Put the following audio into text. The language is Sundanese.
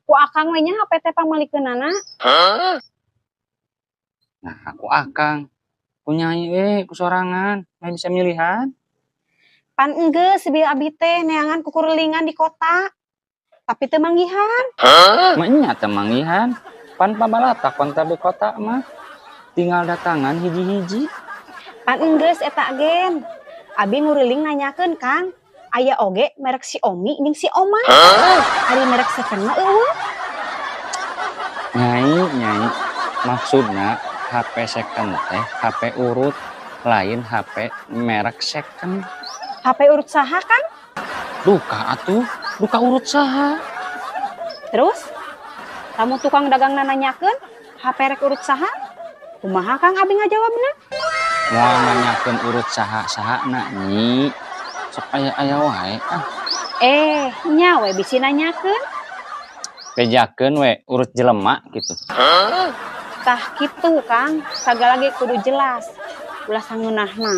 Ku akang we nya HP teh pangmalikeunana. Nah, aku akang. Ku nyai we, ku sorangan. Mah bisa milihan. Pan enggeus si abi teh neangan kukurilingan di kota. Tapi teu manggihan. Mah teu manggihan. Pan pabalatak kontak di kota mah. Tinggal datangan hiji-hiji. Pan enggeus eta gen. Abi nguriling nanyakeun, Kang. Aya oge merek Xiaomi jeung si Oma. Ari merek second mah euweuh. Nyai, nyai. Maksudna HP second teh HP urut, lain HP merek second. HP urut saha, Kang? Duka atuh, duka urut saha. Terus lamun tukang dagang nanyakeun HP rek urut saha? Kumaha, Kang, abi ngajawabna? Moal nanyakeun urut saha-saha na, nyi. Sok aya-aya wae ah. Eh, nya we bisi nanyakeun. Bejakeun we urut jelema gitu. Tah kitu, Kang, sagala ge kudu jelas. Ulah sangeunahna.